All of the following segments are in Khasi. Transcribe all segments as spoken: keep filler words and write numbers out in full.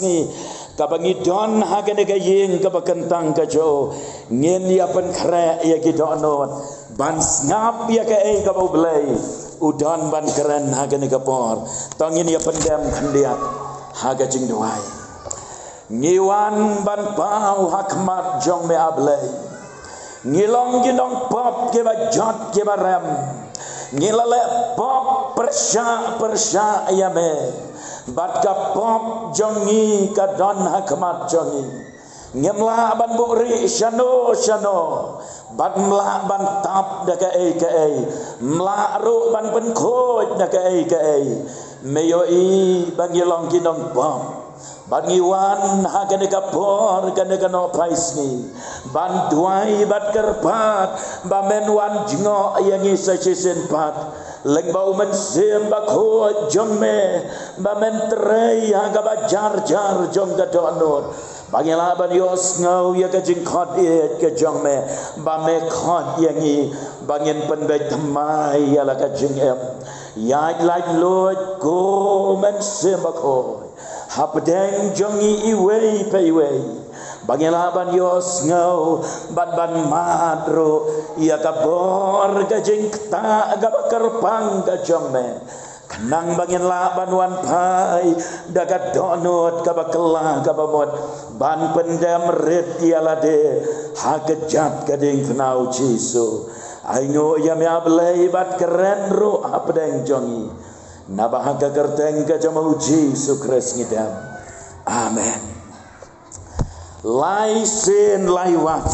ngi, kaba ngi don ha kane ka ïing kaba kyntang ka jong u, ngin ïa pynkhreh ïa ki dohnud ban sngap ïa kaei kaba U Blei u don ban kren ha kane ka por. To ngin ïa pyndem khyndiat ha ka jingduwai. Ngi wan ban paw ha khmat jong me, A Blei. Ngi long ki nongpop kiba jot kiba rem. Ngi la leh pop pyrshah pyrshah ïa me bad ka pop jong ngi ka don ha khmat jong ngi. Ngim lah ban buhrieh shano shano bad ym lah ban tap da kaei kaei. Ym lah ruh ban pynkhuid da kaei kaei. Me ïohi ba ngi long ki nongpop. Bad ngi wan ha kane ka por, kane ka nohphai sngi, ban duwai bad kyrpad ba men wan jngoh ïa ngi sa shisien pat. Lyngba U Mynsiem Bakhuid jong me, ba men trei ha kaba jar jar jong ka dohnud, ba ngin lah ban ïohsngew ïa ka jingkhot ïeit ka jong me, ba me khot ïa ngi ba ngin pynbeit thymmai ïa la ka jingim. Ïaid laitluid, ko Mynsiem Bakhuid, hapdeng jong ngi iwei pa iwei, ba ngin lah ban ïohsngew bad ban mad ruh ïa ka bor ka jingktah kaba kyrpang ka jong me, khnang ba ngin lah ban wan phai da ka dohnud kaba kylla kaba mut, ban pyndem rit ïa lade ha ka jait ka diengphna, U Jisu. Ainguh ïa me, A Blei, bad kren ruh hapdeng jong ngi. Naba ha ka kyrteng ka jong U Jisu Khrist ngi dem. Amen. Lai sien lai wat,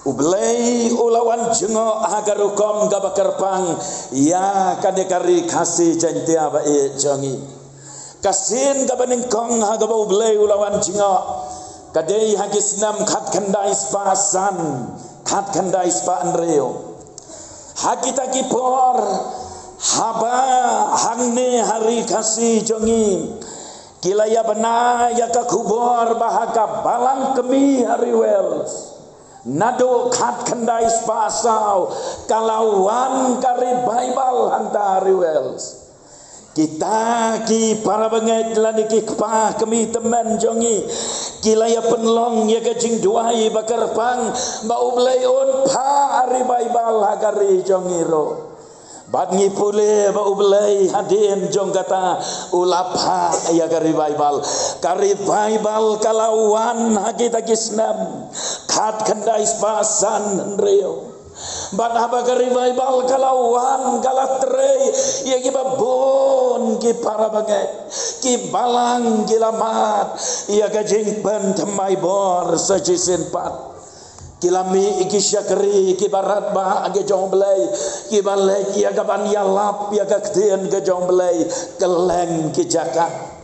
U Blei u la wan jngoh ha ka rukom kaba kyrpang ïa kane ka Ri Khasi Jaiñtia ba ïeit jong ngi. Ka sien kaba nyngkong ha kaba U Blei u la wan jngoh, ka dei ha ki snem khatkhyndai spah san, khatkhyndai spah hynriew. Ha kita ki por, haba hangne ha Ri Khasi jong ngi, ki la ïa bna ïa ka khubor ba ha ka Balang Kmie ha ri Wales, naduh khatkhyndai spah saw, ka la wan ka revival hangta ha ri Wales. Kita ki para bangeit lane ki kpa kmie tymmen jong ngi, ki la ïa pynlong ïa ka jingduwai ba kyrpang ba U Blei un phah revival ha ka ri jong ngi ruh. Bad ngi pule ba U Blei hadien jong kata u la phah ïa ka revival. Ka revival ka la wan ha kita ki snem khatkhyndai spah san hynriew. Bad haba ka revival ka la wan, ka la trei ïa kiba bun ki para bangeit, ki balang ki la mad ïa ka jingpynthymmai bor sa shisien pat. Ki la mih ki shakri kiba radbah ki jong U Blei, kiba leit ïa ka ban ïalap ïa ka ktien ka jong U Blei kylleng ki jaka.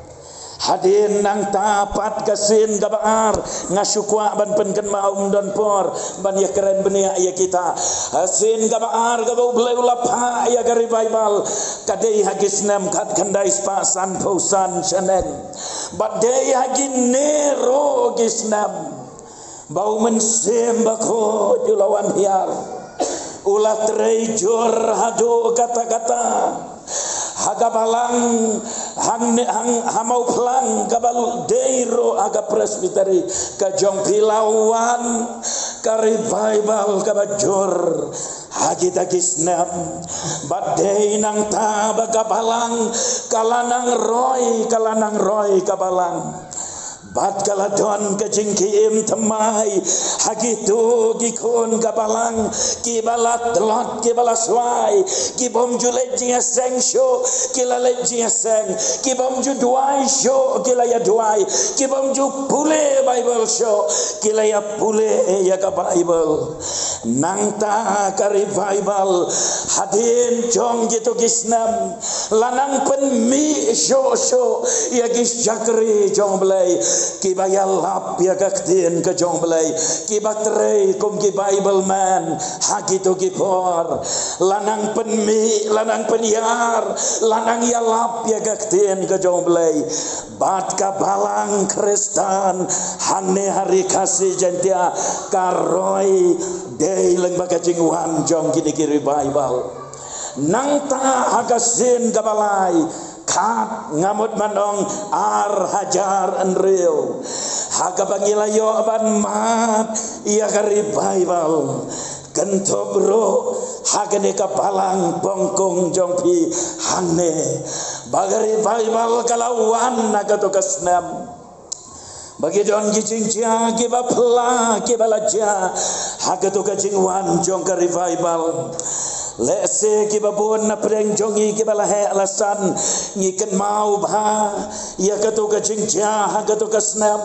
Hadien nangta pat ka sien kaba ar, nga shu kwah ban pynkynmaw, ym don por ban ïa kren bniah ïa kita. Ha sien kaba ar kaba U Blei u la phah ïa ka revival, ka dei ha ki snem khatkhyndai spah sanphew san shaneng. Bad dei ha kine ruh ki snem ba U Mynsiem Bakhuid u la wan hiar. U la trei jur haduh katta katta ha ka balang, hang, hang, ha Mawphlang kaba dei ruh ha ka Presbytery ka jong phi. La wan ka revival kaba jur ha kita ki snem. Bad dei nangta ba ka balang ka la nang roi, ka la nang roi ka balang. Bad ka la don ka jingim thymmai ha kito ki khun ka balang, kiba la tlot, kiba la swai, ki bym ju leit jingïaseng shuh, ki la leit jingïaseng, ki bym ju duwai shuh, ki la ïa duwai, ki bym ju pule Baibl shuh, ki la ïa pule ïa ka Baibl. Nangta ka revival hadien jong kito ki snem la nang pynmih shuh shuh ïa ki shakri jong U Blei kiba ïalap ïa ka ktien ka jong U Blei, kiba trei kum ki Bible man ha kito ki por. La nang pynmih, la nang pynïar, la nang ïalap ïa ka ktien ka jong U Blei. Bad ka balang Khristan hangne ha Ri Khasi Jaiñtia ka roi dei lyngba ka jingwan jong kine ki revival. Nangta ha ka sien kaba lai, Khat, nga mut ban ong ar hajar hynriew. Ha kaba ngi la ïoh ban mad ïa ka revival, kynthup ruh ha kane ka balang Pongkung jong phi hangne, ba ka revival ka la wan ha kato ka snem. Ba ki don ki jingjia kiba phylla kiba la jia ha kato ka jingwan jong ka revival. Lehse kiba bun na pdeng jong ngi kiba la heh la san, ngi kynmaw bha ïa kato ka jingjia ha kato ka snem,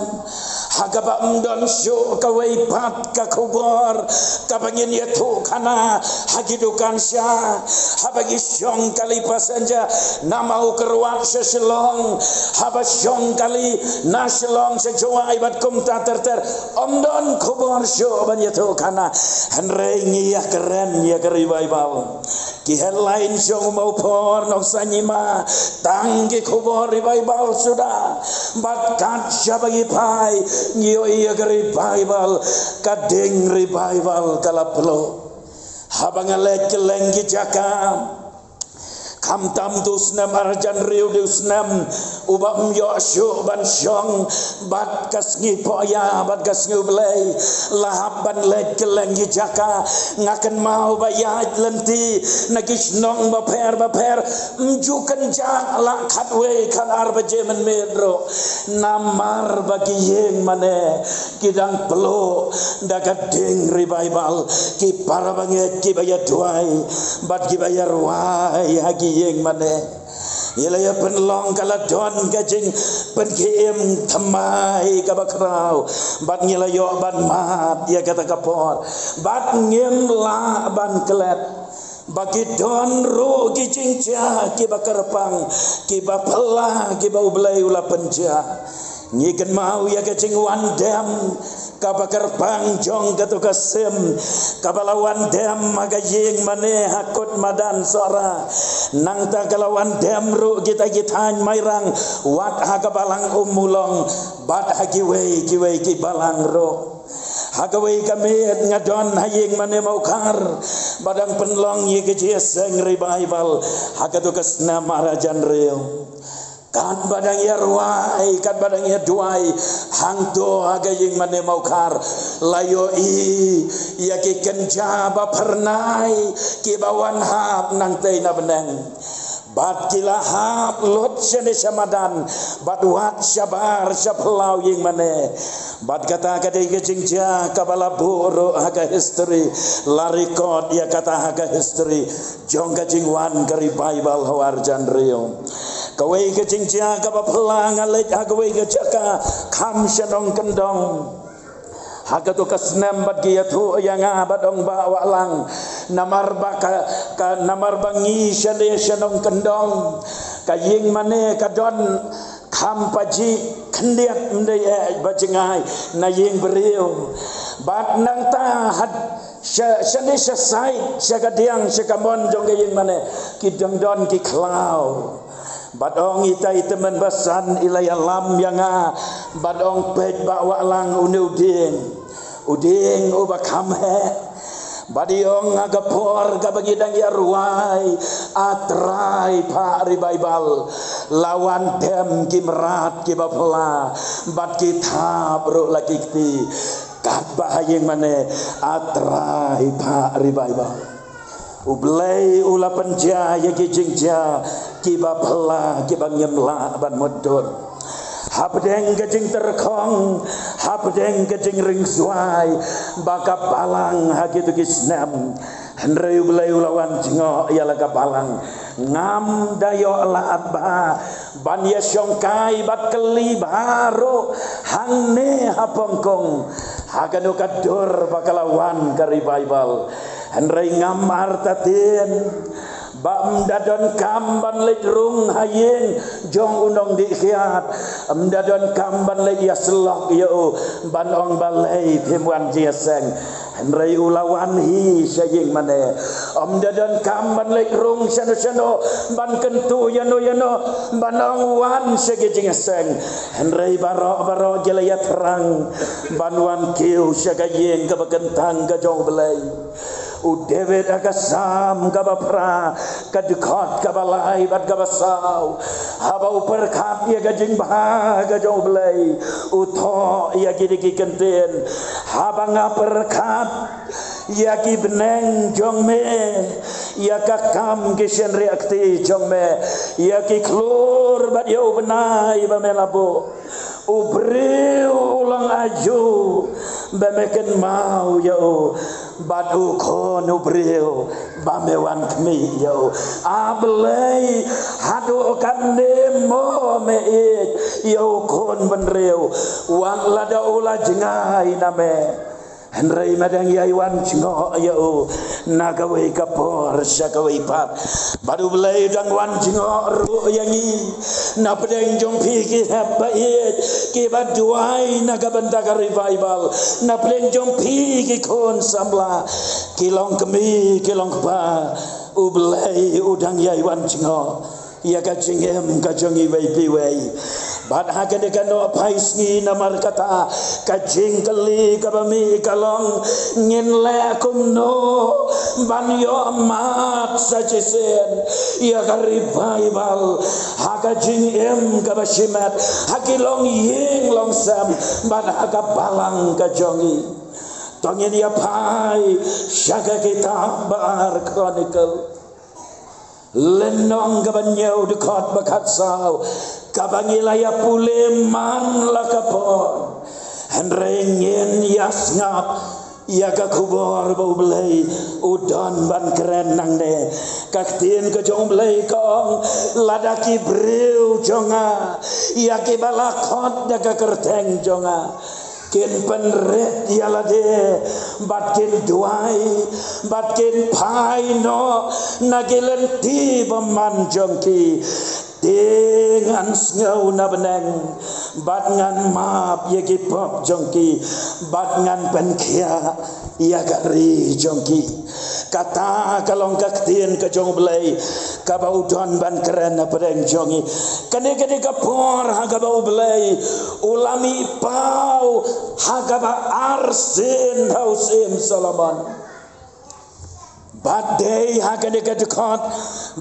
ha kaba ym don shuh kawei pat ka khubor kaba ngin ïathuhkhana ha ki dukan sha, haba ki shong kali passenger na Mawkyrwat sha Shillong, haba shong kali na Shillong sha Jowai bad kumta ter ter, ym don khubor shuh ban ïathuhkhana. Hynrei ngi ïakren ïa ka revival. Ki headline shong u Mawphor Nongsaiñ Hima, tang ki khubor revival suda. Bad kat shaba ngi phai, ngi ïohi ïa ka revival, ka ding revival ka la pynlut. Haba nga leit kylleng ki jaka, khamtam uto u snem ar hajar hynriew u dei u snem uba ym ïoh shuh ban shong, bad ka sngi Phohïa bad ka sngi U Blei, la hap ban leit kylleng ki jaka. Nga kynmaw ba ïaid lynti na ki shnong bapher bapher, ym ju kynjah la khatwei khatar baje mynmiet ruh, namar ba ki ïing mane ki dang pynlut da ka ding revival. Ki para bangeit kiba ïaduwai bad kiba ïarwai ha ki ïing mane. Ïa la ïa pynlong ka la don ka jingpynkhie im thymmai kaba khraw, bad ngi la ïoh ban mad ïa kata ka por, bad ngim lah ban klet. Ba ki don ruh ki jingjia kiba kyrpang, kiba phylla, kiba U Blei u la pynjia. Ngi kynmaw ïa ka jingwan dem kaba kyrpang jong kato ka sim, kaba la wan dem ha ka ïing mane ha Kut Madan Sohra. Nangta ka la wan dem ruh kita ki thaiñ Mairang, wat ha ka balang Ummulong, bad ha kiwei kiwei ki balang ruh. Ha kawei ka miet nga don ha ïing mane Mawkhar, ba dang pynlong ïa ka jingïaseng revival ha kato ka snem ar hajar hynriew. Katba dang ïarwai, katba dang ïaduwai hangto ha ka ïing mane Mawkhar, la ïohi ïa ki kynja baphyrnai kiba wan hap nangtei na bneng. Bad ki la hap lut shane sha madan, bad wat shabar sha phyllaw ïing mane. Bad kata ka dei ka jingjia kaba la buh ruh ha ka history, la record ïa kata ha ka history jong ka jingwan ka revival ha u ar hajar hynriew. Kawei ka jingjia kaba phylla, nga leit ha kawei ka jaka kham sha Nongkyndong. Ha kato ka snem bad ki ïathuh ïa nga bad ong, Bah Wahlang, namar ba ka, ka namar ba ngi shane sha Nongkyndong, ka ïing mane ka don kham pajih khyndiat, ym dei eh ba jngai na ïing briew. Bad nangta ha sha, shane sha side, sha kadiang, sha kamon jong ka ïing mane, ki dang don ki khlaw. Bad ong ita i tymmen basan i la ïalam ïa nga, bad ong, peit Bah Wahlang, une u dieng, u dieng uba kham heh. Bad i ong, ha ka por kaba ngi dang ïarwai, A Trai phah revival, la wan dem ki mrad kiba phylla, bad ki thap ruh la ki kti. Katba ha ïing mane, A Trai phah revival. U Blei u la pynjia ïa ki jingjia kiba phylla, kiba ngim lah ban mutdur. Hapdeng ka jingtyrkhong, hapdeng ka jingringswai ba ka balang ha kito ki snem, hynrei U Blei u la wan jngoh ïa la ka balang. Ngam da ïoh lad bha ban ïashongkai bad kylli bha ruh hangne ha Pongkung, ha kano ka dur ba ka la wan ka revival. Hynrei ngam artatien ba ym da donkam ban leit rung ha ïing jong u nongdih kiad, ym da donkam ban leit ïasyllok ïa u ban ong, balei phim wan jingïaseng. Hynrei u la wan hi sha ïing mane. Ym da donkam ban leit rung shano shano ban kyntu ïano ïano ban ong, wan sha ka jingïaseng. Hynrei baroh baroh ki la ïathrang ban wan kiew sha ka ïing kaba kyntang ka jong U Blei. U David ha ka Salm kaba phra, ka dkhot kaba lai bad kaba saw, Haba u pyrkhat ïa ka jingbha ka jong U Blei, u thoh ïa kine ki kyntien: Haba nga pyrkhat ïa ki bneng jong me, ïa ka kam ki shynriahkti jong me, ïa ki khlur bad ïa u bnai ba me la buh, u briew u long aïu ba me kynmaw ïa u, bad u khun u briew ba me wan khmih ïa u? A Blei, haduh katne mo me ïeit ïa u khun bynriew, wat lada u la jngai na me? Hynrei me dang ïai wan jngoh ïa u na kawei ka por sha kawei pat. Bad U Blei u dang wan jngoh ruh ïa ngi na pdeng jong phi ki hep ba ïeit, kiba duwai na ka bynta ka revival, na pdeng jong phi ki khun samla, ki long kmie, ki long kpa, U Blei u dang ïai wan jngoh ïa ka jingim ka jong iwei pa iwei. Bad ha kane ka nohphai sngi, namar kata, ka jingkylli kaba mih ka long: Ngin leh kumno ban ïoh mad sa shisien ïa ka revival ha ka jingim kaba shimet, ha ki longïing longsem, bad ha ka balang ka jong ngi? To ngin ïa phai sha ka kitab ba ar Chronicle, lynnong kaba hynñiew, dkhot ba khatsaw, kaba ngi la ïa pule man la ka por. Hynrei ngin ïa sngap ïa ka khubor ba U Blei u don ban kren nangne. Ka ktien ka jong U Blei ka ong: Lada ki briew jong nga, ïa kiba la khot da ka kyrteng jong nga, kin pynrit ïa lade, bad kin duwai, bad kin phai noh na ki lynti bymman jong ki, te ngan sngew na bneng, bad ngan map ïa ki pop jong ki, bad ngan pynkhiah ïa ka ri jong ki. Kata ka long ka ktien ka jong U Blei kaba u don ban kren na pdeng jong ngi. Kane ka dei ka por ha kaba U Blei u la mih paw ha kaba arsien ha u Syiem Solomon. Bad dei ha kane ka dkhot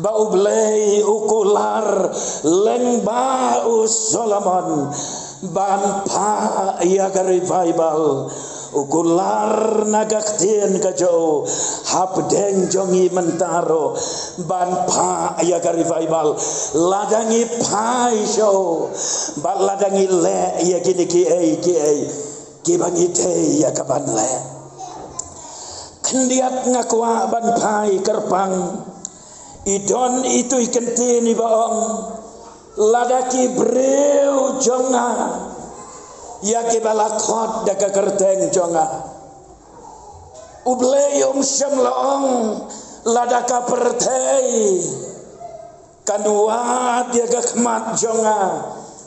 ba U Blei u kular lyngba u Solomon ban phah ïa ka revival. U kular na ka ktien ka jong u hapdeng jong ngi mynta ruh ban phah ïa ka revival. Lada ngi phai sha u, bad lada ngi leh ïa kine kiei kiei kiba ngi dei ïa ka ban leh. Khyndiat nga kwah ban phai kyrpang, i don itu i kyntien iba ong: Lada ki briew jong nga, ïa kiba la khot da ka kyrteng jong nga. U Blei um shym la ong: Lada ka pyrthei kan wad ïa ka khmat jong nga,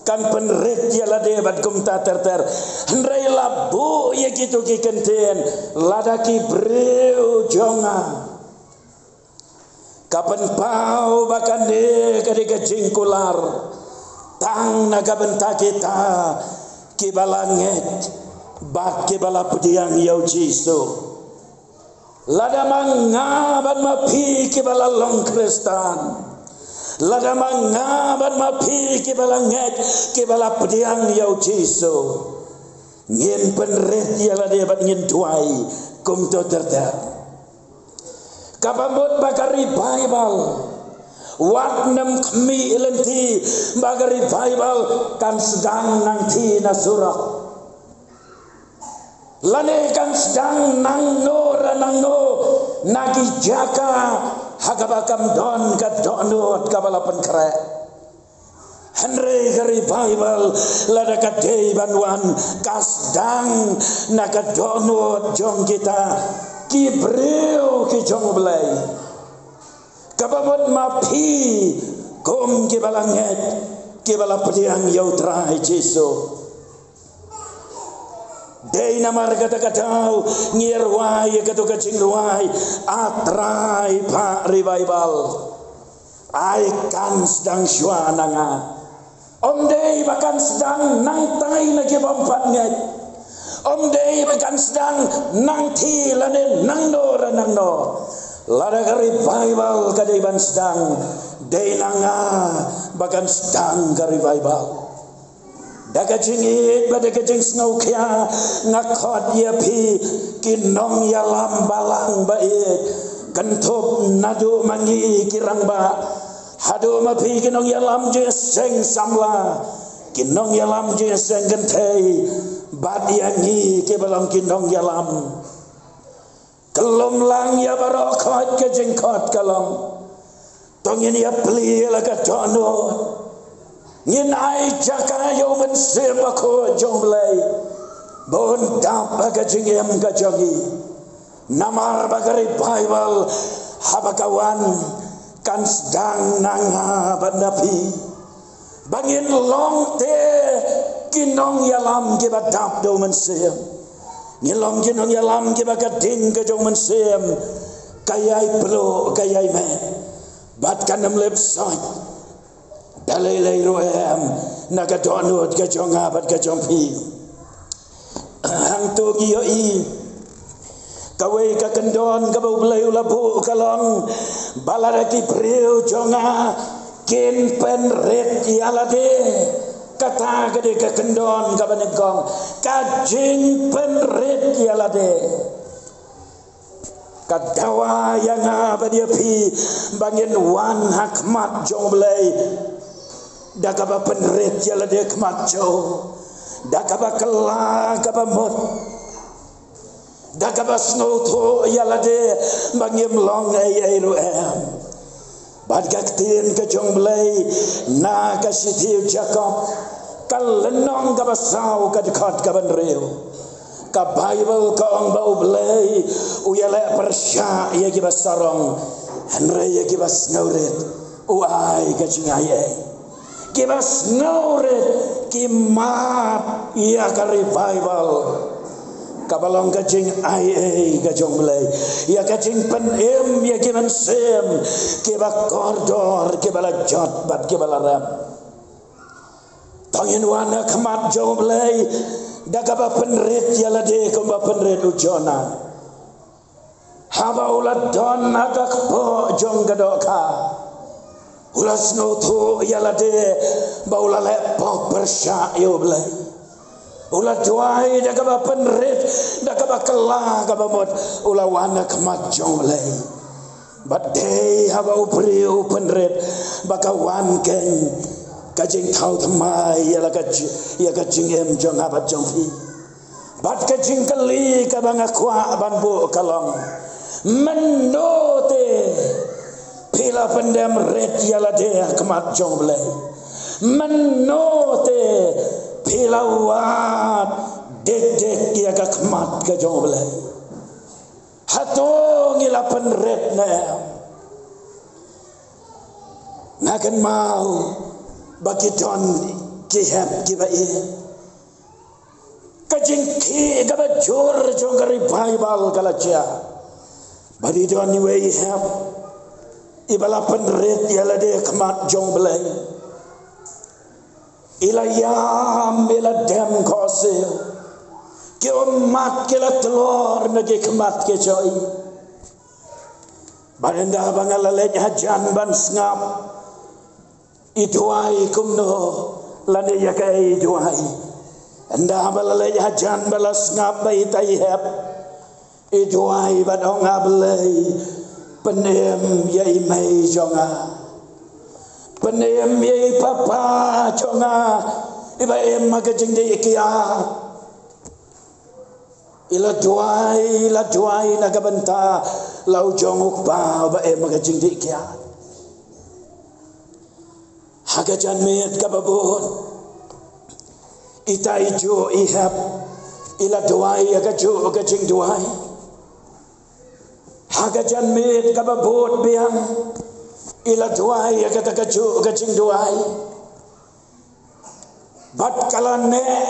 kan pynrit ïa lade bad kumta ter ter. Hynrei la buh ïa kito ki kyntien: Lada ki briew jong nga. Ka pynpaw ba kane ka dei ka jingkular tang na ka bynta kita kiba la ngeit bad kiba la pdiang ïa u Jisu. Lada ma nga bad ma phi kiba la long Khristan, lada ma nga bad ma phi kiba la ngeit, kiba la pdiang ïa u Jisu, ngin pynrit ïa lade bad ngin duwai kumto ter ter. Kaba mut ba ka revival wat nym khmih lynti, ba ka revival kan sdang nangthie na surok, lane kan sdang nangno re nangno na ki jaka ha kaba kam don ka dohnud kaba la pynkhreh. Hynrei ka revival, lada ka dei ban wan, ka sdang na ka dohnud jong kita ki briew ki jong U Blei. Kaba mut ma phi kum kiba la ngeit, kiba la pdiang ïa u Trai Jisu. Dei namar kata ka daw ngi rwai ïa kato ka jingrwai: A Trai, phah revival. Ai kan sdang shuwa na nga. Ym dei ba kan sdang nangtai na ki bym pat ngeit. Ym dei ba kan sdang nangthie lane nangno re nangno. Lada ka revival ka dei ban sdang, dei na nga ba kan sdang ka revival. Da ka jingïeit bad da ka jingsngewkhia nga khot ïa phi ki nongïalam balang ba ïeit, kynthup naduh ma ngi ki rangbah haduh ma phi ki nongïalam jingïaseng samla, ki nongïalam jingïaseng kynthei, bad ïa ngi kiba long ki nongïalam. Kyllum lang ïa baroh, khot ka jingkhot ka long, to ngin ïa plie la ka dohnud. Ngin ai jaka ïa U Mynsiem Bakhuid jong U Blei ba un dap ha ka jingim ka jong ngi. Namar ba ka revival haba ka wan kan sdang na nga bad na phi, ba ngin long te ki nongïalam kiba dap da U Mynsiem. Ngin long ki nongïalam kiba ka ding ka jong U Mynsiem ka ïai pyrshah, ka ïai meh, bad kan ym lip soit da lei lei ruh em na ka dohnud ka jong nga bad ka jong phi. Hangto ngi ïohi kawei ka kyndon kaba U Blei u la buh ka long ba lada ki briew jong nga kin pynrit ïa lade. Kata ka dei ka kyndon kaba nyngkong, ka jingpynrit ïa lade. Ka dawa ïa nga bad ïa phi ba ngin wan ha khmat jong U Blei da kaba pynrit ïa lade khmat jong u, da kaba kylla kaba mut, da kaba sngewthuh ïa lade ba ngim long ei ei ruh em. Bad ka ktien ka jong U Blei na ka shithi u Jakob, ka lynnong kaba saw, ka dkhot kaba hynriew, ka Baibl ka ong ba U Blei u ïaleh pyrshah ïa kiba sarong, hynrei ïa kiba sngewrit u ai ka jingaiei. Kiba sngewrit ki mad ïa ka revival kaba long ka jingaiei ka jong U Blei, ïa ka jingpynim ïa ki mynsiem kiba kordor, kiba la jot bad kiba la rem. To ngin wan ha khmat jong U Blei da kaba pynrit ïa lade kumba pynrit u Jonah. Haba u la don ha ka kpoh jong ka dohkha, u la sngewthuh ïa lade ba u la leh pop pyrshah ïa U Blei. U la duwai da kaba pynrit, da kaba kylla kaba mut, u la wan ha khmat jong U Blei. Bad dei haba u briew u pynrit ba ka wan keiñ ka jingthaw thymmai ïa la ka ji-, ïa ka jingim jong nga bad jong phi. Bad ka jingkylli kaba nga kwah ban buh ka long, mynno te phi la pyndem rit ïa lade ha khmat jong U Blei? Mynno te phi la wad dik dik ïa ka khmat ka jong U Blei? Hato ngi la pynrit ne em? Nga kynmaw ba ki don ki hep kiba ïeit. Ka jingkhih kaba jur jong ka revival ka la jia. Bad i don iwei i hep iba la pynrit ïa lade ha khmat jong U Blei. I la ïam, i la dem khohsiew. Ki ummat ki la tlor na ki khmat ki jong i. Bad ynda ba nga la leit hajan ban sngap, i duwai kumno lane ïa kaei i duwai? Ynda ba la leit hajan ba la sngap ba itai i hep, i duwai bad ong, A Blei, pynim ïa i mei jong nga. Pynim ïa i papa jong nga iba im ha ka jingdih kiad. I la duwai, i la duwai na ka bynta la u jong u kpa uba im ha ka jingdih kiad. Ha ka janmiet kaba bud, itai i juh i hep i la duwai ïa kajuh ka jingduwai. Ha ka janmiet kaba bud biang, i la duwai ïa kata kajuh ka jingduwai. Bad ka la neh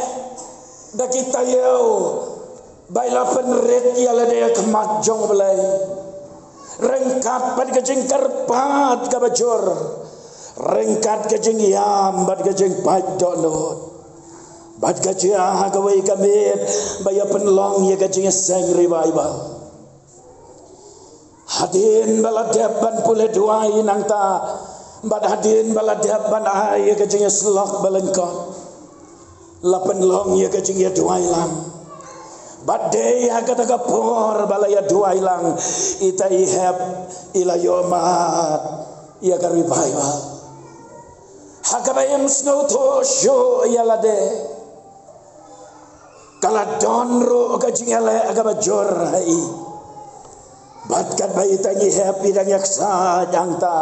da ki taïew ba i la pynrit ïa lade ha khmat jong U Blei, ryngkat bad ka jingkyrpad kaba jur, ryngkat ka jingïam bad ka jingpait dohnud. Bad ka jia ha kawei ka miet ba ïa pynlong ïa ka jingïaseng revival. Hadien ba la dep ban pule duwai nangta, bad hadien ba la dep ban ai ïa ka jingïasyllok ba lyngkot, la pynlong ïa ka jingïaduwai lang. Bad dei ha kata ka por ba la ïaduwai lang, ita i hep i la ïoh mad ïa ka revival. Ha kaba im sngewthuh shuh ïa lade, ka la don ruh ka jingïaleh kaba jur ha i. Bad katba ita i hep i dang ïaksaid hangta,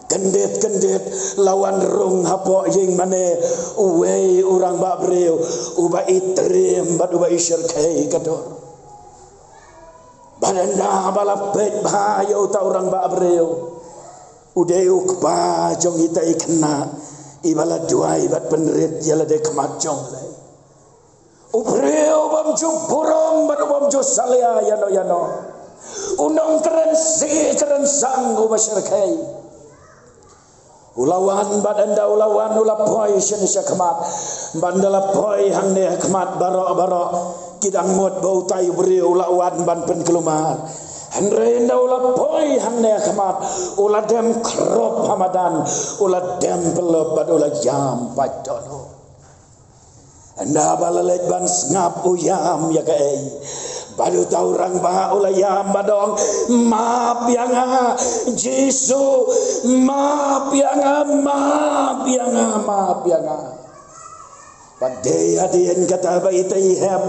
kyndit kyndit la wan rung hapoh ïing mane uwei u rangbah briew uba i triem bad uba i shyrkhei ka dur. Bad ynda ba la peit bha ïa uta u rangbah briew, u dei u kpa jong ita i khynnah iba la duwai bad pynrit ïa lade khmat jong U Blei. U briew bym ju burom bad u bym ju salia ïano ïano. U nongkren sih kren sang uba shyrkhei. U la wan bad ynda u la wan u la poi shane sha khmat. Bad ynda la poi hangne ha khmat baroh baroh ki dang mut ba utai u briew u la wan ban pynkulmar. Hynrei ynda u la poi hangne ha khmat u la dem khrup ha madan, u la dem pyllup bad u la ïam pat don. Ynda ba la leit ban sngap u ïam ïa kaei? Bad uta u rangbah u la ïam bad ong, "Map ïa nga, Jisu, map ïa nga, map ïa nga, map ïa nga." Bad dei hadien kata ba ita i hep,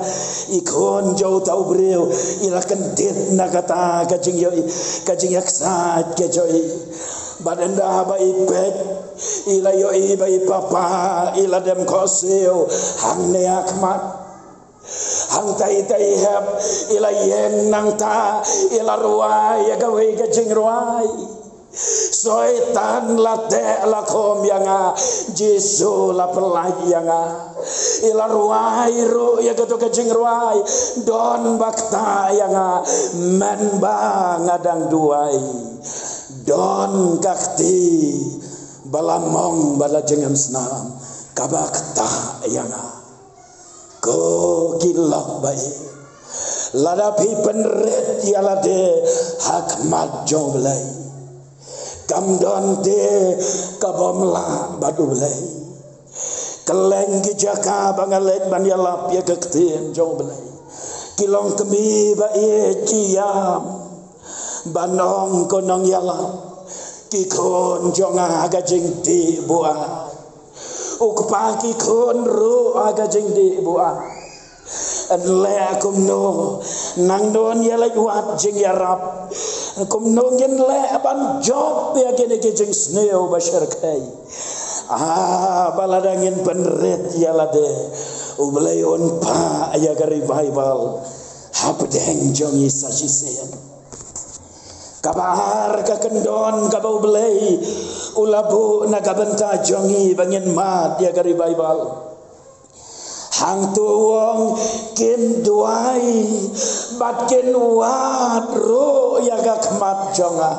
i khun jong uta u briew, i la kyndit na kata ka jingïohi, ka jingïaksaid ka jong i. Bad ynda ba i peit, i la ïohi ba i papa i la dem khohsiew hangne ha khmat. Hangta ita i hep i la ïeng nangta, i la rwai ïa kawei ka jingrwai. Soitan la teh la khum ïa nga, Jisu la pyllait ïa nga. I la rwai ruh ïa kato ka jingrwai, don ba ktah ïa nga, mynba nga dang duwai. Don ka kti ba la mong bad la jingim snam kaba ktah ïa nga. Ko ki lok ba ïeit, lada phi pynrit ïa lade ha khmat jong U Blei, kam don te ka bym lah bad U Blei. Kylleng ki jaka ba nga leit ban ïalap ïa ka ktien jong U Blei, ki longkmie ba ïeit ki ïam ban ong, ko nongïalap, ki khun jong nga ha ka jingdih buaid. U kpa ki khun ruh ha ka jingdih buaid. Yn leh kumno, nangno yn ïaleit wad jingïarap? Kumno ngin leh ban jop ïa kine ki jingsniew ba shyrkhei? Ah, ba lada ngin pynrit ïa lade, U Blei un phah ïa ka revival hapdeng jong ngi sa shisien. Kaba ar ka kyndon kaba U Blei u la buh na ka bynta jong ngi ba ngin mad ïa ka revival. Hangto u ong, kin duwai bad kin wad ruh ïa ka khmat jong nga.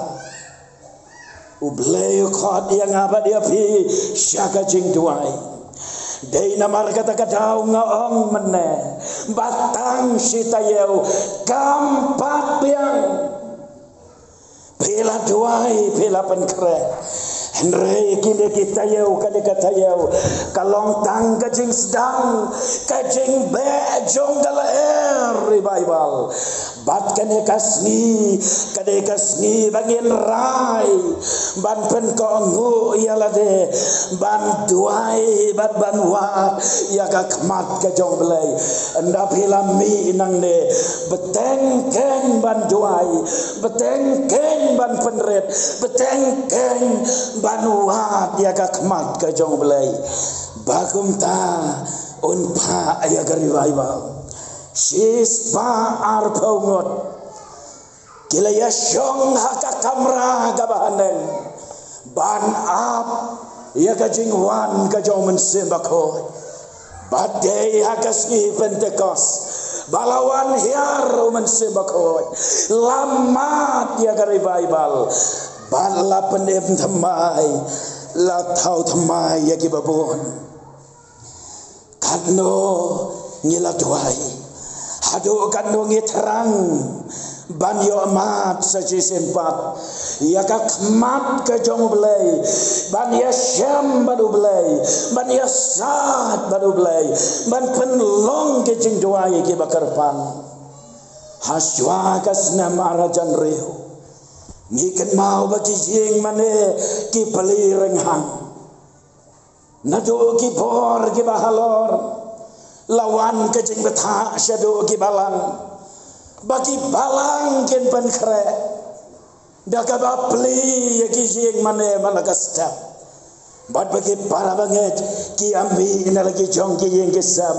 U Blei u khot ïa nga bad ïa phi sha ka jingduwai. Dei namar kata ka daw nga ong mynne ba tang shi taïew kam pat biang. Phi la duwai, phi la pynkhreh, hynrei kine ki taïew, kane ka taïew ka long tang ka jingsdang, ka jingbeh jong ka lyer revival. Bad kane ka sngi ka dei ka sngi ba ngin rai ban pynkohnguh ïa lade, ban duwai bad ban wad ïa ka khmat ka jong U Blei. Ynda phi la mih nangne, bteng khein ban duwai, bteng khein ban pynrit, bteng khein ban wad ïa ka khmat ka jong U Blei. Ba kumta un phah ïa ka revival. Shispah arphew ngut ki la ïashong ha ka kamra kaba haneng ban ap ïa ka jingwan ka jong U Mynsiem Bakhuid. Bad dei ha ka sngi Pentekost ba la wan hiar U Mynsiem Bakhuid, la mad ïa ka revival, bad la pynim thymmai, la thaw thymmai ïa kiba bun. Katno ngi la duwai, haduh katno ngi thrang Ban ïohmad sa shisien pat ïa ka khmat ka jong U Blei, ban ïashem bad U Blei, ban ïasaid bad U Blei, ban pynlong ki jingduwai kiba kyrpang. Hashwa ka snem ar hajar hynriew, ngi kynmaw ba ki ïing mane ki plie rynghang. Naduh ki bor kiba halor la wan ka jingbthah shaduh ki balang, ba ki balang kin pynkhreh da kaba plie ïa ki ïing mane man la ka step, bad ba ki para bangeit ki ïa mih na la ki jong ki ïing ki sem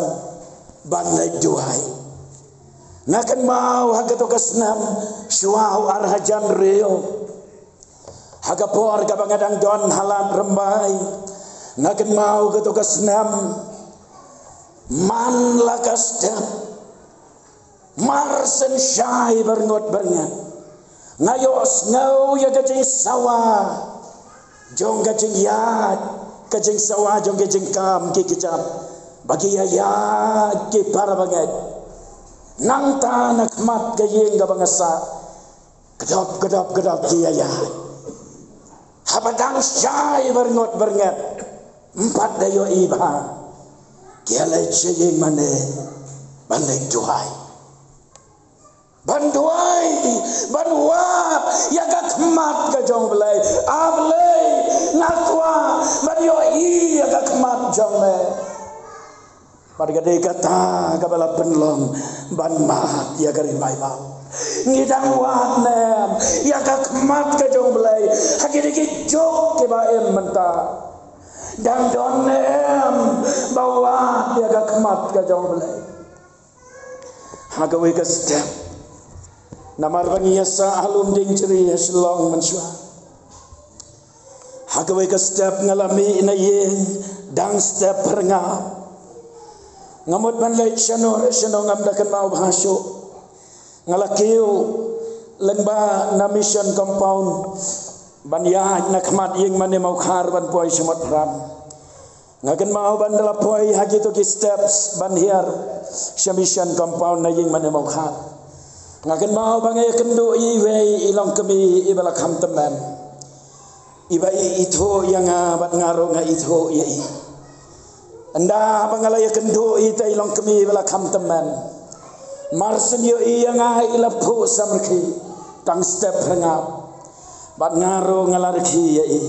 ban leit duwai. Nga kynmaw ha kato ka snem shwa u ar hajar hynriew, ha ka por kaba nga dang don ha Lad Rymbai, nga kynmaw kato ka snem man la ka step, mar synshai byrngot byrnget, nga ïohsngew ïa ka jingsawa jong ka jingïaid, ka jingsawa jong ka jingkam ki kjat, ba ki ïa ïaid ki para bangeit. Nangta na khmat ka ïing kaba nga sah, kdop kdop kdop ki ïa ïaid. Haba dang shai byrngot byrnget, ym pat da ïohi bha, ki ïa leit sha ïing mane ban leit duwai. Ban duwai, ban wad ïa ka khmat ka jong U Blei. A Blei, nga kwah ban ïohi ïa ka khmat jong me. Bad ka dei kata kaba la pynlong ban mad ïa ka revival. Ngi dang wad ne em ïa ka khmat ka jong U Blei ha kine ki juk kiba im mynta? Dang don ne em ba wad ïa ka khmat ka jong U Blei ha kawei ka step? Namar ba ngi ïa sah ha Lumdiengjri ha Shillong mynshuwa. Ha kawei ka step nga la mih na ïing, dang step pyrngap. Nga mut ban leit shano re shano ngam da kynmaw bha shuh. Nga la kiew lyngba na mission compound ban ïaid na khmat ïing mane Mawkhar ban poi sha Motphran. Nga kynmaw ban da la poi ha kito ki steps ban hiar sha mission compound na ïing mane Mawkhar, nga kynmaw ba nga ïa kynduh ïa iwei i longkmie iba la kham tymmen, iba i ithuh ïa nga bad nga ruh nga ithuh ïa i. Ynda ba nga la ïa kynduh ïa ita i longkmie iba la kham tymmen, mar shu ïohi ïa nga i la phuh samrkhie, tang step pyrngap, bad nga ruh nga la rkhie ïa i.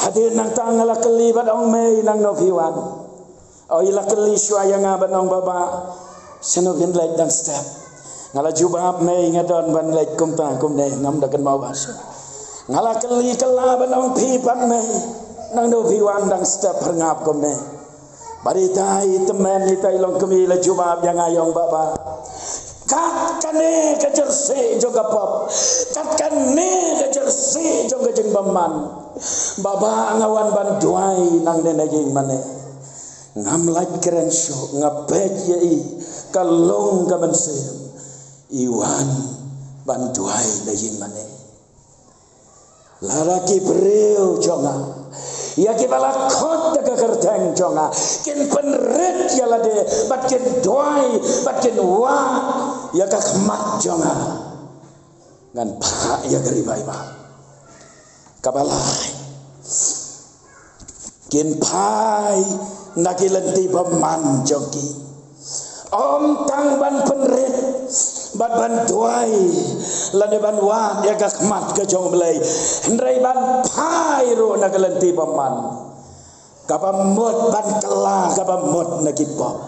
Hadien nangta nga la kylli bad ong, mei, nangno phi wan? Oh, i la kylli shuwa ïa nga bad ong, baba, shano phin leit dang step? Nga la jubab, mei, nga don ban leit kumta kumne, ngam da kynmaw bha shuh. Nga la kylli kylla bad ong, phi pat mei, nangno phi wan dang step pyrngap kumne? Bad ita i tymmen, ita i longkmie la jubab ïa nga, ong, baba, kat kane ka jyrsieh jong ka pop, kat kane ka jyrsieh jong ka jingbymman, baba, nga wan ban duwai nangne na ïing mane. Ngam lait kren shuh, nga peit ïa i, ka lung ka mynsiem, i wan ban duwai na ïing mane. Lada ki briew jong nga, ïa kiba la khot da ka kyrteng jong nga, kin pynrit ïa lade bad kin duwai bad kin wad ïa ka khmat jong nga, ngan phah ïa ka revival. Kaba lai, kin phai na ki lynti bymman jong ki, ym tang ban pynrit bad ban duwai lane ban wad ïa ka khmat ka jong U Blei, hynrei ban phai ruh na ki lynti bymman, kaba mut ban kylla, kaba mut na ki pop.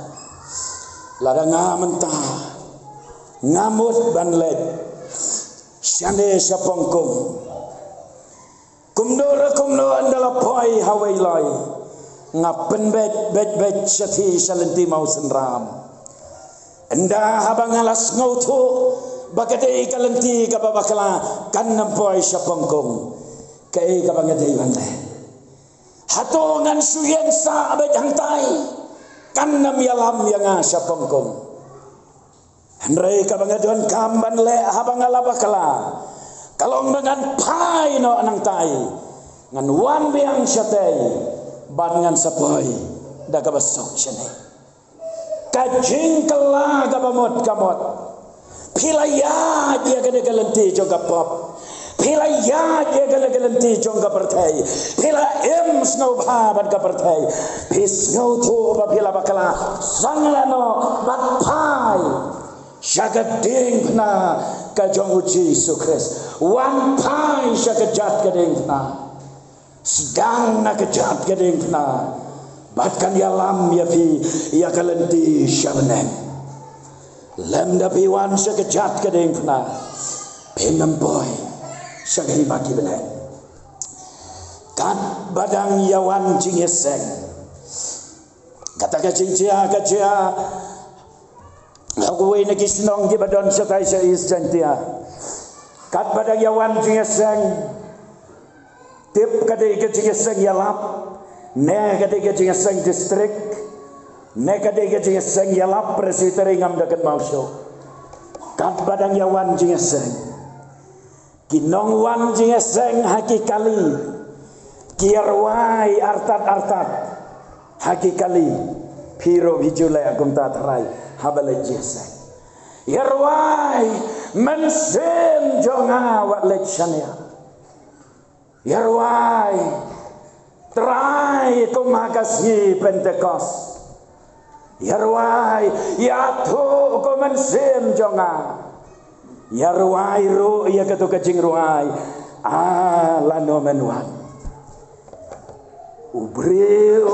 Lada nga mynta nga mut ban leit shane sha Pongkung, kumno re kumno, ynda la poi ha Weiloi, nga pynbeit beit beit shathie sha lynti Mawsynram. Ynda haba nga la sngewthuh ba ka dei ka lynti kaba bakla, kan nym poi sha Pongkung, kaei kaba nga dei ban leh? Hato ngan shu ïeng sah beit hangtai, kan nym ïalam ïa nga sha Pongkung? Hynrei kaba nga donkam ban leh haba nga la bakla, ka long ba ngan phai noh nangtai, ngan wan biang shatei, bad ngan sa poi da kaba suk shane. Ka jingkylla kaba mut ka mut. Phi la ïaid ïa kane ka lynti jong ka pop. Phi la ïaid ïa kane ka lynti jong ka pyrthei. Phi la im sngewbha bad ka pyrthei. Phi sngewthuh ba phi la bakla. Shong lano bad phai sha ka diengphna ka jong U Jisu Khrist. Wan phai sha ka jait ka diengphna. Sdang na ka jait ka diengphna bad kan ïalam ïa phi ïa ka lynti sha bneng. Lymda phi wan sha ka jait ka diengphna, phim poi sha ka hima ki bneng. Katba dang ïawan jingïaseng, kata ka jingjia ka jia ha kawei na ki shnong kiba don shatai sha East Jaintia. Katba dang ïawan jingïaseng, tip ka dei ka jingïaseng ïalap, ne ka dei ka jingïaseng district, ne ka dei ka jingïaseng ïalap Presbytery, ngam da kynmaw shuh. Katba dang ïawan jingïaseng, ki nongwan jingïaseng ha ki kali ki ïarwai artat artat ha ki kali. Phi ruh phi ju leh kumta, Trai, haba leit jingïaseng. Ïarwai, Mynsiem jong nga, wat leit shaniah. Ïarwai, Trai, kum ha ka sngi Pentekost. Ïarwai, ïathuh ko Mynsiem jong nga. Ïarwai ruh ïa kato ka jingrwai, ah, lano men wan. U briew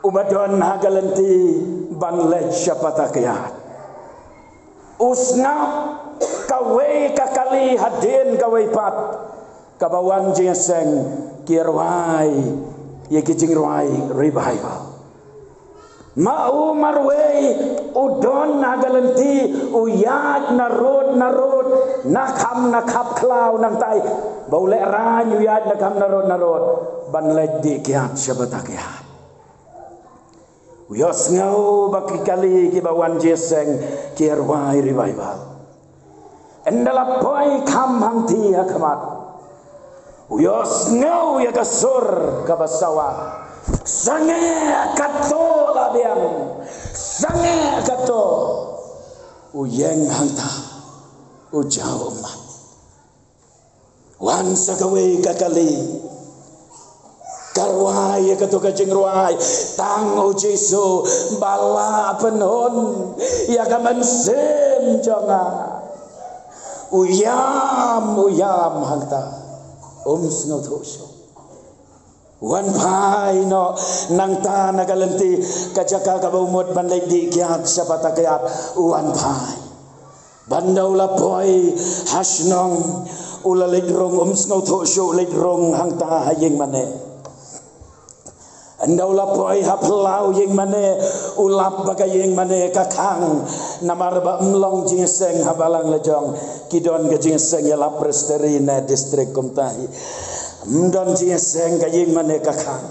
uba don ha ka lynti ban leit sha pata ka ïaid, u sngap kawei ka kali hadien kawei pat kaba wan jingïaseng, ki ïarwai ïa ki jingrwai revival. Ma u marwei u don ha ka lynti, u ïaid narud narud, na kham na khap khlaw nangtai, ba u lehraiñ u ïaid na kham narud narud ban leit dih kiad sha pata ka ïaid. U ïohsngew ba ki kali kiba wan jingïaseng ki ïarwai revival. Ynda la poi kham hangtei ha khmat, u ïohsngew ïa ka sur kaba sawa: Sangeh kato la biang, sangeh kato. U ïeng hangta, u jaw ummat. Wan sa kawei ka kali, ka rwai ïa kato ka jingrwai: Tang U Jisu ba lah pynhun ïa ka mynsiem jong nga. U ïam, u ïam hangta, um sngewthuh shuh. Wan phai noh nangta na ka lynti, ka jaka kaba u mut ban leit dih kiad sha pata ka ïaid, u wan phai. Ban da u la poi ha shnong, u la leit rung, um sngewthuh shuh, u leit rung hangta ha ïing mane. Ynda u la poi ha phyllaw ïing mane, u lap ba ka ïing mane ka khang, namar ba ym long jingïaseng ha balang la jong, ki don ka jingïaseng ïalap Presbytery ne district kumta hi. Ym don jingïaseng, ka ïing mane ka khang.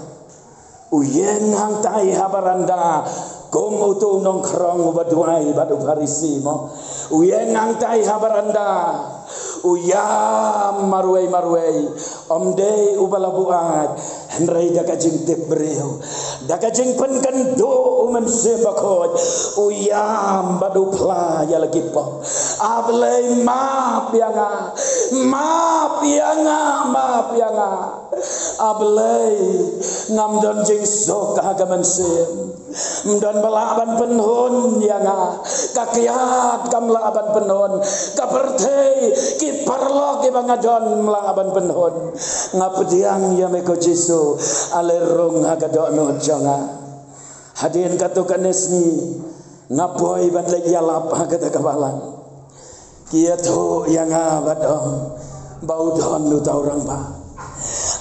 U ïeng hangtai ha baranda, kum uto u nongkhrong uba duwai bad u Pharisi mo. U ïeng hangtai ha baranda, u ïam marwei marwei, ym dei uba la buaid, hynrei da ka jingtip briew, da ka jingpynkynduh u Mynsiem Bakhuid, u ïam bad u phla ïa la ki pop: A Blei, map ïa nga, map ïa nga, map ïa nga. A Blei, ngam don jingsuk ha ka mynsiem. Ym don ba lah ban pynhun ïa nga. Ka kiad kam lah ban pynhun. Ka pyrthei, ki paralok kiba nga don, ym lah ban pynhun. Nga pdiang ïa me ko Jisu, ale rung ha ka dohnud jong nga. Hadien katto katne sngi, nga poi ban leit ïalap ha kata ka balang. Ki ïathuh ïa nga bad ong ba u don uta u rangbah.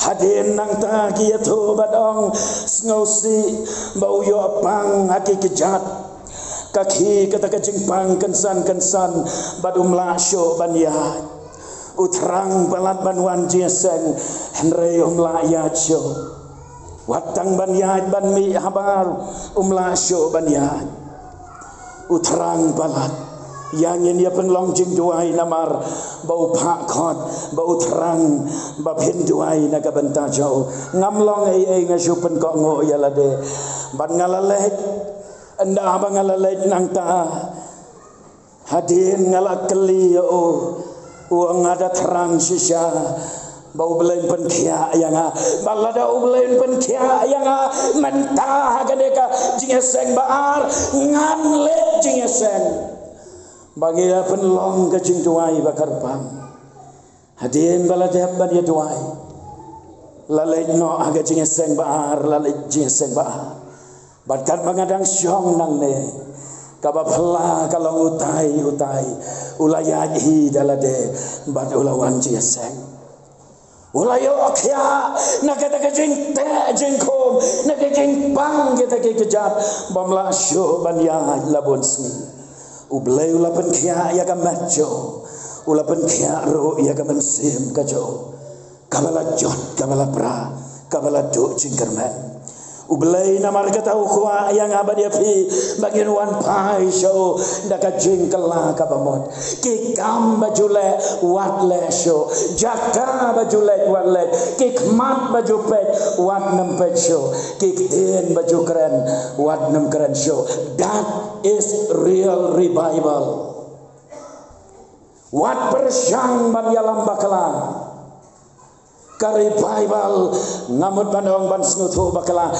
Hadien nangta ki ïathuh bad ong, sngewsih ba u ïoh pang ha ki kjat. Ka khie kata ka jingpang kynsan kynsan bad um lah shuh ban ïaid. U thrang palat ban wan jingïaseng, hynrei um lah ïaid shuh. Wat tang ban ïaid ban mih habar, um lah shuh ban ïaid. U thrang palat, ïa ngin ïa pynlong jingduwai namar ba u phah khot, ba u thrang ba phin duwai na ka bynta jong u. Ngam long ei ei, nga shu pynkohnguh ïa lade. Bad nga la leit, ynda ba nga la leit nangta, Hadien nga la kylli ïa u, u ong, nga da thrang shisha ba U Blei un pynkhiah ïa nga. Ba lada U Blei un pynkhiah ïa nga mynta ha kane ka jingïaseng ba ar, ngan leit jingïaseng. Ba ngi ïa pynlong ka jingduwai ba kyrpang. Hadien ba la dep ban ïa duwai, la leit noh ha ka jingïaseng ba ar, la leit jingïaseng ba ar. Bad katba nga dang shong nangne, kaba phylla ka long utai utai, u la ïaid hi da lade, bad u la wan jingïaseng. U la ïoh khiah na kata ka jingteh jingkhum, na ka jingpang kita ki kjat, bym lah shuh ban ïaid la bun sngi. U Blei u la pynkhiah ïa ka met jong u, u la pynkhiah ruh ïa ka mynsiem ka jong u, kaba la jot, kaba la pra, kaba la duh jingkyrmen. U Blei namar kata u kwah ïa nga bad ïa phi ba ngin wan phai sha u da ka jingkylla kaba mut. Ki kam ba ju leh, wat leh shuh. Jaka ba ju leit, wat leit. Ki khmat ba ju peit, wat nym peit shuh. Ki ktien ba ju kren, wat nym kren shuh. That is real revival. Wat pyrshang ban ïalam bakla. Ka revival ngam mut ban ong ban sngewthuh bakla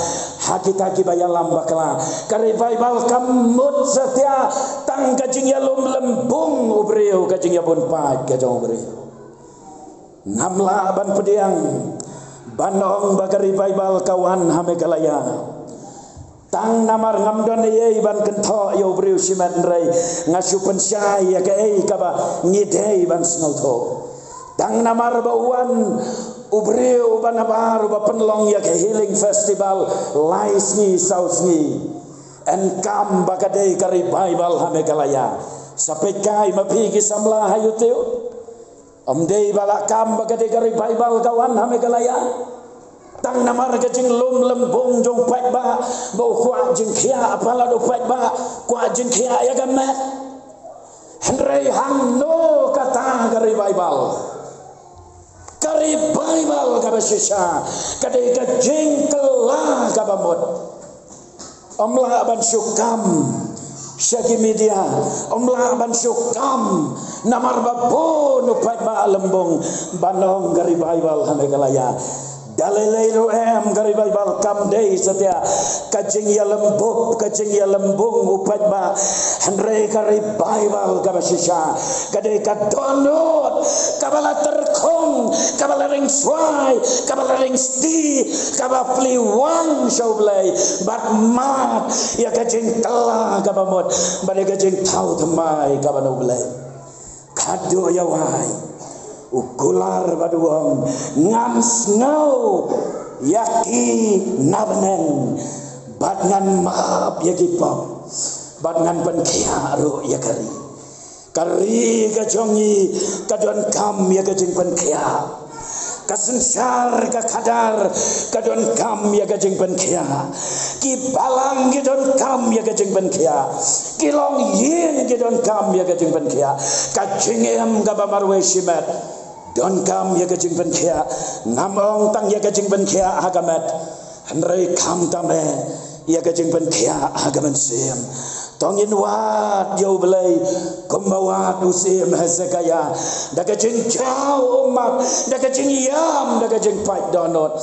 ha kita kiba ïalam bakla. Ka revival kam mut satia tang ka jingïalum lymbung u briew, ka jingïabun paid ka jong u briew. Ngam lah ban pdiang ban ong ba ka revival ka wan ha Meghalaya tang namar ngam don ei ei ban kynthoh ïa u briew shimet, hynrei nga shu pynshai ïa kaei kaba ngi dei ban sngewthuh. Tang namar ba u wan u briew uba nabar uba pynlong ïa ka healing festival lai sngi saw sngi, yn kam ba ka dei ka revival ha Meghalaya. Sa peit kai ma phi ki samla ha YouTube. Ym dei ba la kam ba ka dei ka revival ka wan ha Meghalaya tang namar ka jinglum lymbung jong u paidbah ba u kwah jingkhiah, palat u paidbah kwah jingkhiah ïa ka met. Hynrei hangno kata ka revival? Ka revival kaba shisha ka dei ka jingkylla kaba mut. Ym lah ban shu kam sha ki media, ym lah ban shu kam namar ba bun u paidbah lymbung ban ong ka revival ha Meghalaya. Da lei lei ruh em, ka revival kam dei satia ka jingïalymbup, ka jingïalymbung u paidbah, hynrei ka revival kaba shisha ka dei ka dohnud kaba la tyrkhong, kaba la ring swai, kaba la ring sti, kaba plie wang sha U Blei bad mad ïa ka jingkylla kaba mut bad ïa ka jingthaw thymmai kaba na U Blei. Khadduh ïa wai u kular bad u ong, ngan sngew ïa ki na bneng bad ngan map ïa ki pop bad ngan pynkhiah ruh ïa ka ri. Ka ri ka jong ngi ka donkam ïa ka jingpynkhiah. Ka synshar ka khadar ka donkam ïa ka jingpynkhiah. Ki balang ki donkam ïa ka jingpynkhiah. Ki longïing ki donkam ïa ka jingpynkhiah. Ka jingim kaba marwei shimet donkam ïa ka jingpynkhiah. Ngam ong tang ïa ka jingpynkhiah ha ka met, hynrei khamtam eh ïa ka jingpynkhiah ha ka mynsiem. To ngin wad ïa U Blei kumba wad u syiem Hezekiah, da ka jingjaw ummat, da ka jingïam, da ka jingpait dohnud,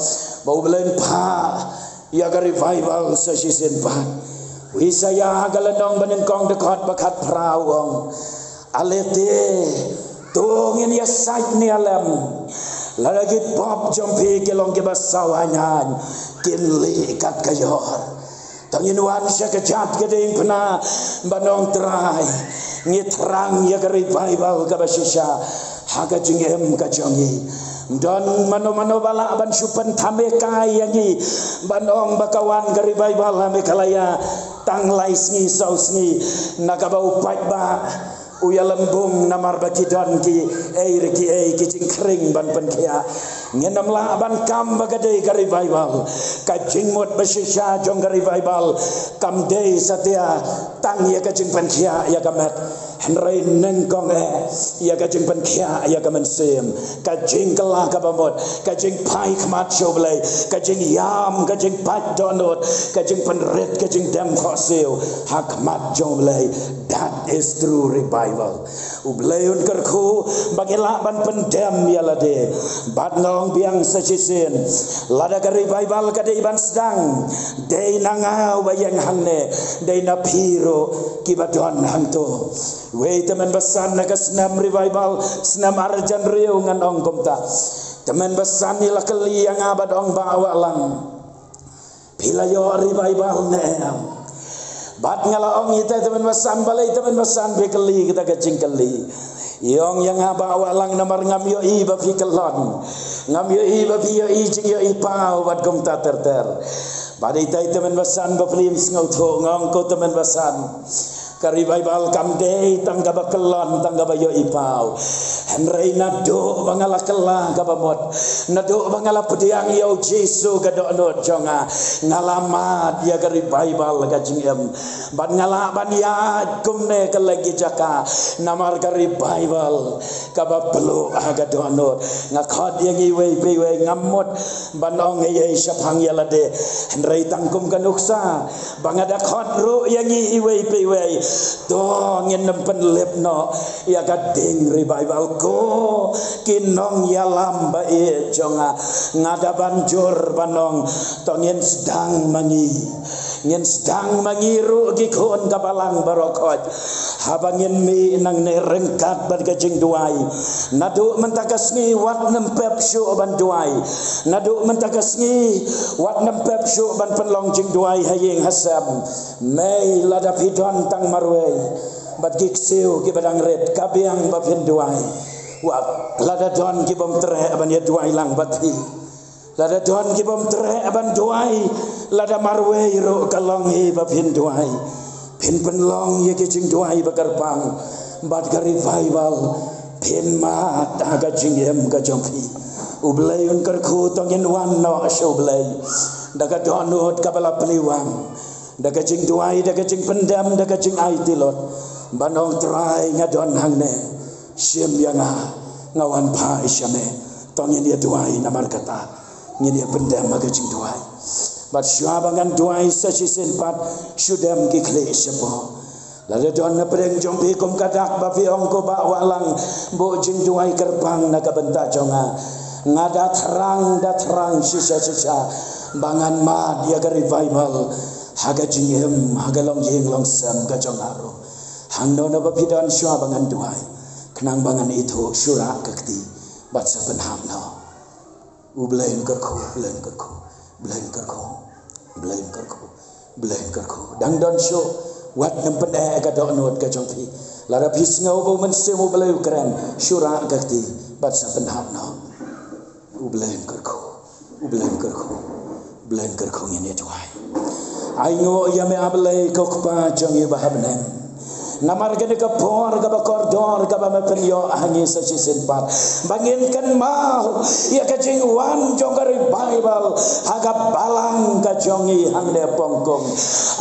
ba U Blei un phah ïa ka revival sa shisien pat. U Isaiah ha ka lynnong banyngkong dkhot ba khatphra u ong, ale te, to ngin ïasaid ne ïalem. Lada ki pop jong phi ki long kiba saw haiñ haiñ, kin lieh kat ka ïor. To ngin wan sha ka jait ka diengphna ban ong, Trai, ngi thrang ïa ka revival kaba shisha ha ka jingim ka jong ngi. Don mano mano ba lah ban shu pynthame kai ïa ngi ban ong ba ka wan ka revival ha Meghalaya tang lai sngi saw sngi, na kaba u paidbah u ïalymbung namar ba ki don kiei re kiei ki jingkhring ban pynkhiah. Ngin ym lah ban kam ba ka dei ka revival. Ka jingmut ba shisha jong ka revival kam dei satia tang ïa ka jingpynkhiah ïa ka met, Hynrei nyngkong eh ïa ka jingpynkhiah ïa ka mynsiem, ka jingkylla kaba mut, ka jingphai khmat sha U Blei, ka jingïam, ka jingpait dohnud, ka jingpynrit, ka jingdem khohsiew ha khmat jong U Blei. That is true revival. U Blei un kyrkhu ba ngi lah ban pyndem ïa lade. Bad nga ong biang sa shisien, lada ka revival ka dei ban sdang, dei na nga uba ïeng hangne, dei na phi ruh kiba don hangto. Wei tymmen basan na ka snem revival, snem arjan riu ngan ong kumta. Tymmen basan i la kylli ïa nga bad ong, Bah Wahlang, phi la ïoh revival ne em? Bad nga la ong ïa i tymmen basan, balei tymmen basan phi kylli kita ka jingkylli? I ong ïa nga, Bah Wahlang, namar ngam ïohi ba phi kyllon. Ngam ïohi ba phi ïohi jingïohi paw bad kumta ter ter. Bad i tymmen basan ba phi ym sngewthuh, nga ong ko tymmen basan, ka revival kam dei tang kaba kyllon, tang kaba ïohi paw. Hynrei naduh ba nga la kylla kaba mut, naduh ba nga la pdiang ïa U Jisu ka dohnud jong nga, nga la mad ïa ka revival ka jingim. Bad nga lah ban ïaid kumne kylleng ki jaka namar ka revival kaba pynluh ha ka dohnud. Nga khot ïa ngi iwei pa iwei, ngam mut ban ong ei ei shaphang ïa lade, hynrei tang kum ka nuksa ba nga da khot ruh ïa ngi iwei pa iwei. To ngin ym pynlip noh ïa ka ding revival ko ki nongïalam ba ïeit jong nga. Nga da ban jur ban ong, to ngin sdang ma ngi. Ngin sdang ma ngi ruh ki khun ka balang baroh khoit. Haba ngin mih nangne ryngkat bad ka jingduwai. Naduh mynta ka sngi wat nym pep shuh ban duwai. Naduh mynta ka sngi wat nym pep shuh ban pynlong jingduwai ha ïing ha sem. Mei lada phi don tang marwei bad ki ksiew kiba dang rit, ka biang ba phin duwai. Wat lada don ki bym treh ban ïa duwai lang bad phi. Lada don ki bym treh ban duwai, lada marwei ruh ka long hi ba phin duwai. Phin pynlong ïa ki jingduwai ba kyrpang bad ka revival phin mad ha ka jingim ka jong phi. U Blei un kyrkhu, to ngin wan noh sha U Blei da ka dohnud kaba la plie wang, da ka jingduwai, da ka jingpyndem, da ka jingaiti lut ban ong, Trai, nga don hangne, shim ïa nga, nga wan phai sha me. To ngin ïa duwai namar kata, ngin ïa pyndem ha ka jingduwai. Bad shuwa ba ngan duwai sa shisien pat, shu dem ki khlieh shapoh. Lada don na pdeng jong phi kum ka dak ba phi ong, ko Bah Wahlang, buh jingduwai kyrpang na ka bynta jong nga. Nga da thrang, da thrang shisha shisha ba ngan mad ïa ka revival ha ka jingim, ha ka longïing longsem ka jong nga ruh. Hangno naba phi don, shuwa ba ngan duwai, khnang ba ngan ithuh, shu rah ka kti bad sa pynhap noh. U Blei un kyrkhu, U Blei un kyrkhu, U Blei un kyrkhu, U Blei un kyrkhu, U Blei un kyrkhu. Dang don shuh, wat nym pyneh ka dohnud ka jong phi. Lada phi sngew ba U Mynsiem U Blei u kren, shu rah ka kti bad sa pynhap noh. U Blei un kyrkhu, U Blei un kyrkhu, U Blei un kyrkhu, ngin ïa duwai. Ainguh ïa me, A Blei, ko Kpa jong ngi ba ha bneng. Namar kane ka por kaba kordor kaba me pynïoh ha ngi sa shisien pat, ba ngin kynmaw ïa ka jingwan jong ka revival ha ka balang ka jong ngi hangne Pongkung.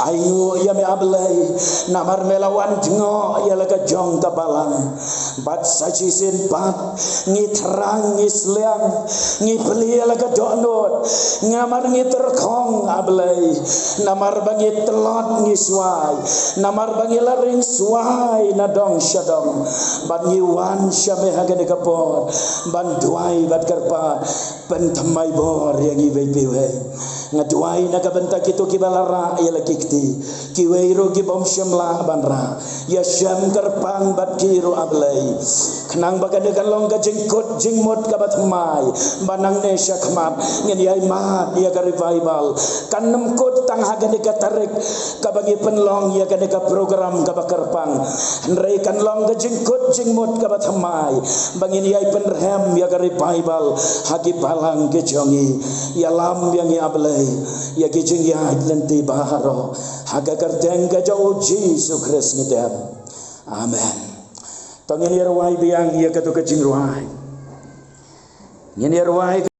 Ainguh ïa me, A Blei, namar me la wan jngoh ïa la ka jong ka balang. Bad sa shisien pat ngi thrang, ngi sliang, ngi plie la ka dohnud, namar ngi tyrkhong, A Blei, namar ba ngi tlot ngi swai, namar ba ngi la ring swai na dong sha dong. Bad ngi wan sha me ha kane ka por ban duwai bad kyrpad, pynthymmai bor ïa ngi iwei pa iwei. Nga duwai na ka bynta kito kiba la rah ïa la ki kti, kiwei ruh ki bym shym lah ban rah. Ïa shem kyrpang bad ki ruh, A Blei, khnang ba kane kan long ka jingkut jingmut kaba thymmai, ba nangne sha khmat ngin ïai mad ïa ka revival. Kan nym kut tang ha kane ka tarik kaba ngi pynlong ïa kane ka program kaba kyrpang, hynrei kan long ka jingkut jingmut kaba thymmai ba ngin ïai pynrhem ïa ka revival ha ki balang ki jong ngi. Ïalam ïa ngi, A Blei, ïa ki jingïaid lynti baroh, ha ka kyrteng ka jong U Jisu Khrist ngi dem. Amen. To ngin ïa rwai biang ïa kato ka jingrwai. Ngin ïa rwai.